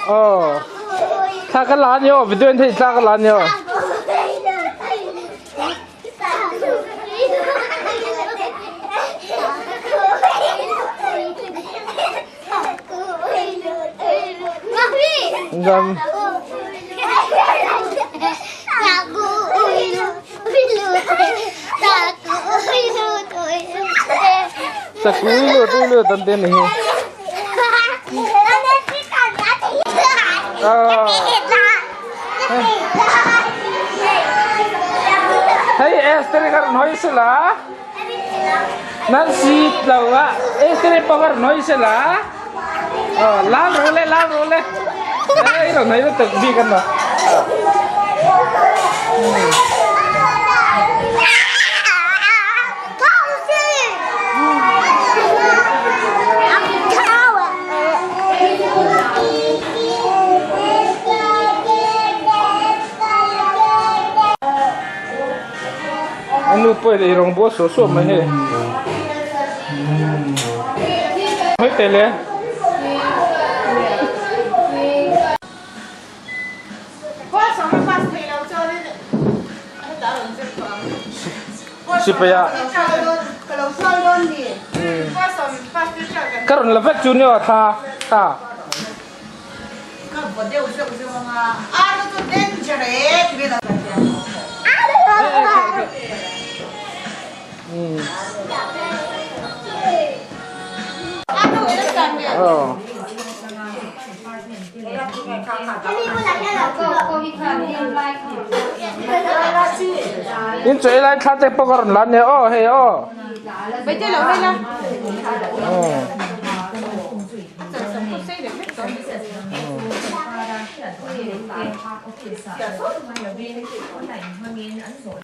Aw thla ka la a ni aw video in thei thla ka la a ni aw. Dam. Sakui lu tu lu tan te ni hi. Hei Esther kar noi sela. Nan si lo a Esther power noi sela. Lal ro le lal ro le. Ei ro noi tak bi kan no. A nu pawh in eirawng bual suah suah mai hei mai teh le. Sipai ah ka rawn la vek chu nia thla thla. In chaw ei lai thla te pawh ka rawn la nia aw hei aw.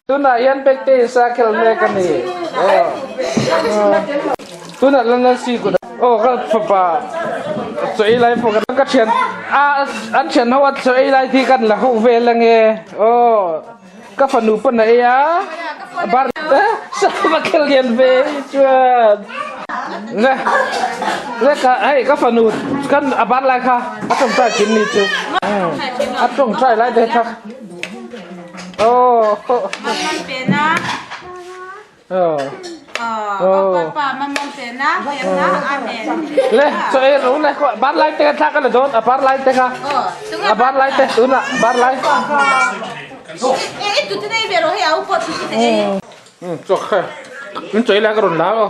Tunah hian Pekte in sa khel mek a ni. Tunah London si kut aw ka fapa chaw ei lai pawh ka thian a an thian ho a chaw ei lai thi kan la ho vel ange aw ka fanu pawn a ei a bar sa va khel lian ve hi chuan le le ka hei ka fanu kan a bar lai kha a tawngtai thin ni chu a tawngtai lai te kha aw Le cho ei ro le bar lai te thla ka la dawn a bar lai te kha a bar lai te tuna bar lai chok kha min choi lai ka rawn la aw